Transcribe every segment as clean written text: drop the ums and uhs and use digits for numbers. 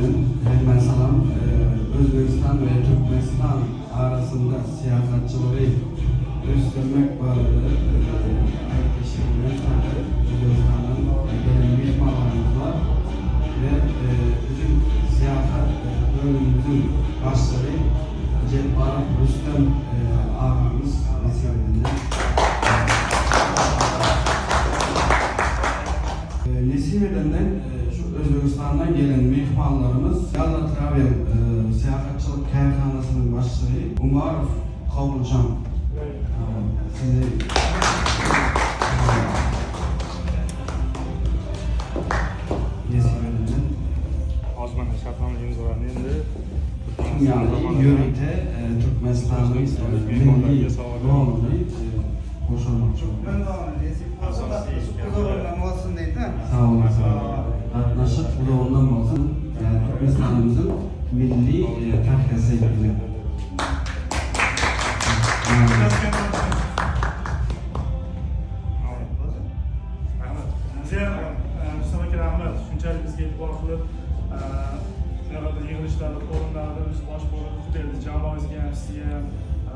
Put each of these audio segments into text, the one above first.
edenden hemen salam. Özbekistan ve Türkmenistan arasında siyasetçileri göstermek barada aytıştırılgan Özbekistan'dan gelen mehmanlarımız var ve bizim siyaset bölümümüzün başları Cebbarov Rüstem ağamız nasip edenden. Nesip edenden şu Özbekistan'dan gelen mehmanlarımız Yalla Travel seyahatçılık kärhanasının başlığı Umarov Kabulcan. Sizi nesip edenden Hozir mana shartnoma imzolandı endi. Yani yörite Türkmenistan'ın milli donunu qo'shilmoqchi. Türkmen donu nesip olsa da uzundan olsun deydi. Sağ olun. Qatnashib xudo olsun. Yani Türkmenistan'ımızın milli tahyası ile. Rahmat. Sizga ham Rustam aka rahmat. Shunchalik bizga e'tibor qilib, shunaqa bir yig'ilishlarda, forumlarda o'zi bosh bo'lib berdi. Jamoangizga ham, sizga ham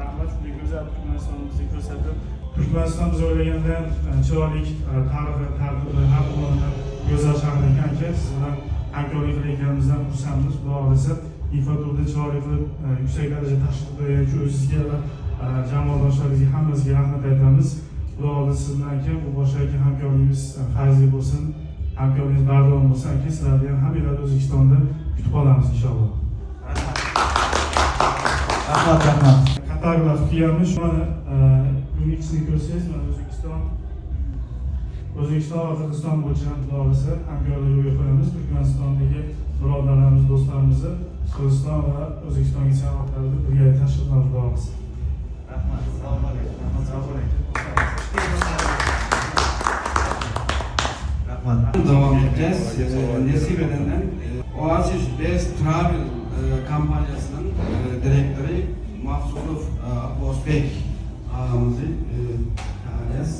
rahmat. Shunday go'zal Turkmanistonni bizga ko'rsatib, Turkmaniston biz o'ylagandan chiroyli, tarixi, tartibi, har tomondan go'zal shahar ekan aka. Siz bilan hamkorlik qilayotganimizdan xursandmiz. Xudo xohlasa, Infoturda chiroyli qilib, yuksak darajada tashkil qilgan uchun o'zizga va jamoadoshlaringizga hammasiga rahmat aytamiz. Xudo xohlasa siz bilan aka bu boshlayotgan hamkorligimiz fayzli bo'lsin, hamkorligimiz bardavom bo'lsin aka. Sizlarni ham hammanglarni O'zbekistonda kutib qolamiz inshaalloh. Rahmat, rahmat. Katarlar kelganmiz. Mana buning ichini ko'rsangiz, mana O'zbekiston va Qirg'iziston bo'yicha ham xudo xohlasa hamkorlik yo'lga qo'yamiz. Turkmanistondagi birodarlarimiz, do'stlarimizni Qirg'iziston va O'zbekistonga sayohatlarida birga tashkil qilamiz xudo xohlasa. Rahmat. Sog' bo'ling. Sog' bo'ling. Rahmat. Devam edeceğiz. Nesip edenden Oasis Best Travel kampanyasının direktörü Maksudov Abbosbek ağamızı çağıracağız.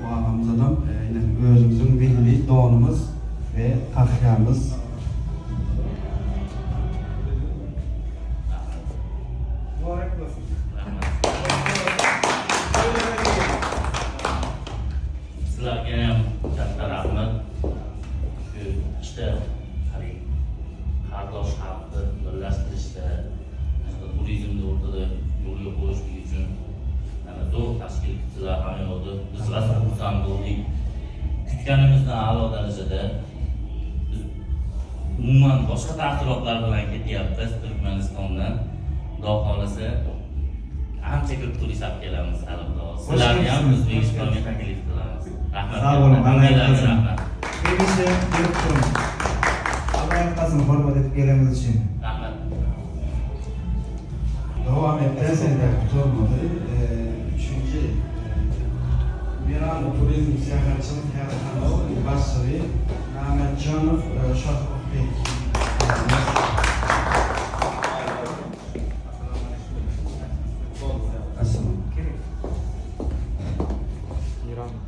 Bu ağamız adam yine özümüzün milli donumuz ve tahyamız. Mübarek olsun. Rahmat. Sizlarga ham katta rahmat. Shu ishda haligi qardosh xalqni birlashtirishda, shunaqa turizmni o'rtada yo'lga qo'yishlik uchun mana zo'r tashkil qilibsizlar hamma yoqda. Biz rosa xursand bo'ldik. Kutganimizdan a'lo darajada. Biz umuman boshqa taassurotlar bilan ketyapmiz Turkmanistondan. Xudo xohlasa ancha ko'p turist olib kelamiz hali xudo xohlasa. Sizlarni ham O'zbekistonga taklif qilamiz. Rahmat. Sog' bo'ling, Alloh Hammanglarga yalqasin. rahmat. Hemisha kelib turing. Alloh yalqasin, hurmat etib kelganimiz uchun. Rahmat. Devam edeceğiz endi tutulmadı. Üçüncü Miran Turizm Seyahatçılık Kärhanası başlığı Mehmetcanov Şahruhbek. Assalomu.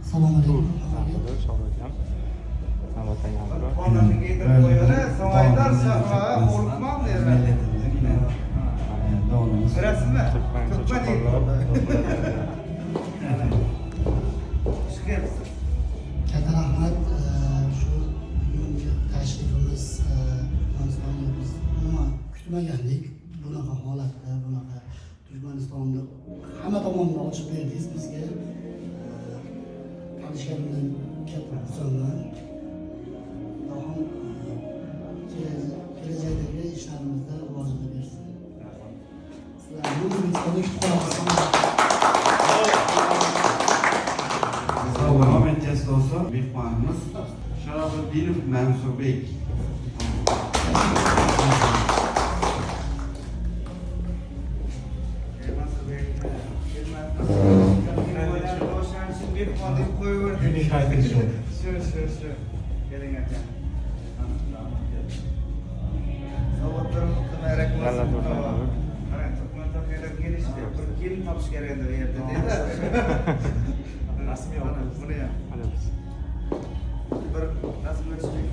Assalomu alaykum. Ondan getirip koyuyorlar. Soň aýdar şahra qo'rqmam derler. Milletimizin yine donumuz. Bilasizmi? Turkman yigiti. Xush kelibsiz. Katta rahmat. Shu bugungi tashrifimiz Turkmanistonga biz umuman kutmagandik. Bunaqa holatda, bunaqa Turkmanistonni hamma tomondan ochib berdingiz bizga. Tanishganimdan katta xursandman. Ilohim kelajakdagi ishlarimizda rivojini bersin. Sizlarni O'zbekistonda kutib qolamiz. Devam edeceğiz dostlar. Mehmanımız Şarafuddinov Mansurbek. Mehmon deb qo'yaverdik. Shu, shu, shu. Keling aka. Sovg'atlar muborak bo'lsin. Qarang, turkman to'ylar kelishdi. Bir Kelin topish kerak endi bu yerda deydi. Rasmiy Mana buni ham. Bir rasmga tushdik.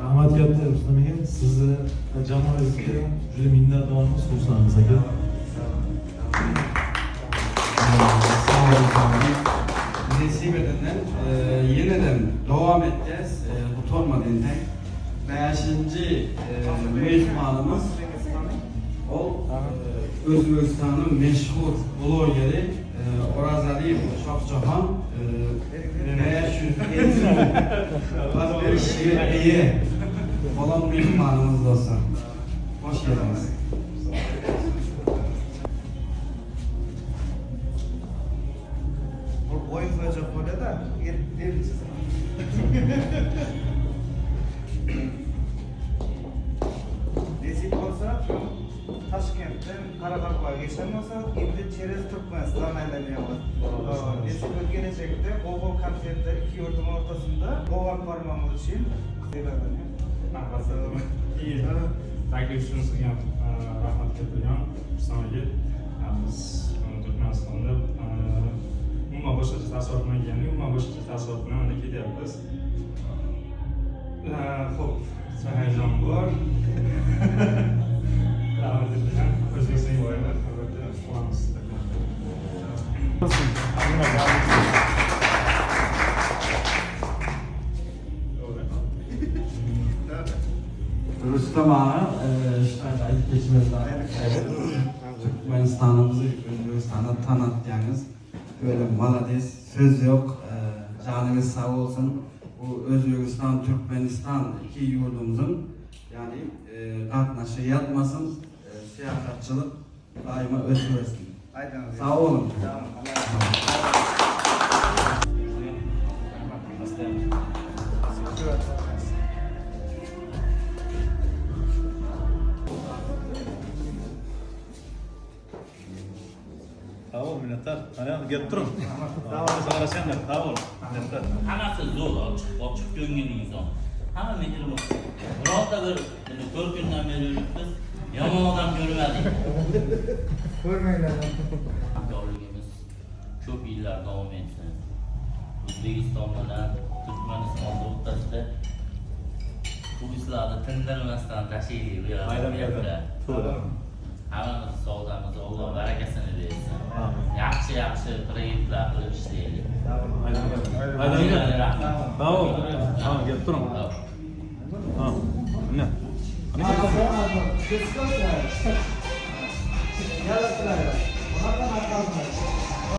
Rahmat katta Rustam aka, sizni va jamoangizga juda minnatdormiz, xursandmiz aka. Sağ olun abi. Nesip edenden yeniden devam edeceğiz. Utanma diyecek. Beşinci mehmanımız o Özbekistan'ın meşhur blogeri Orazaliyev Shohjahon 550 şiirliği olan mehmanımız dostlar. Hoş geldiniz. Bu o'yin bo'yicha qo'yadi, berib Nesip bo'lsa, Toshkentdan Qoraqalpog'ga bo'lsa, endi через Turkmaniston aylanyapmiz. Nesip kelajakda Google konsertda ikki yurtim o'rtasida Google bormamiz uchun Rahmat. İyi. Taklif uchun sizga ham rahmat kattakon, Rustam aka. Biz Turkmanistonda umuman boshqacha taassurot bilan kelgandik, umuman boshqacha taassurot bilan mana ketyapmiz. Xo'p, hayajon bor. Rahmat kattakon. O'zbekistonga boraman, albatta quvonamiz. Rüstem ağa, şu ayıp geçmez lazım. Evet. Türkmenistan'ımızı Özbekistan'a tanıttınız. Böyle malades, söz yok. Canınız sağ olsun. Bu Özbekistan, Türkmenistan iki yurdumuzun yani qatnaşı yatmasın, siyahatçılık daima ötüversin. Aytamiz. Sağ olun. Tamam, Allah Sağ ol minnatdor. Mana kelib turing. Sağ sağ ol. Minnatdor. Hammasi zo'r, ochiq ochiq ko'ngilli inson. Hamma mehribon. Birorta bir buni 4 kundan beri yuribmiz. Yomon odam ko'rmadik. Ko'rmanglar. Hamkorligimiz ko'p yillar davom etsin. O'zbekiston bilan Turkmaniston o'rtasida turistlarni tindirmasdan tashiylik bu yoqqa. Maydon keldi. To'g'ri. Hammamiz sog'damiz, Alloh barakasini bersin. Amin. Yaxshi yaxshi proyektlar qilib ishlaylik. Maydon keldi. Maydon keldi. Rahmat. Sağ ol. Tamam, kelib turing. Ha. Mana. Yalla.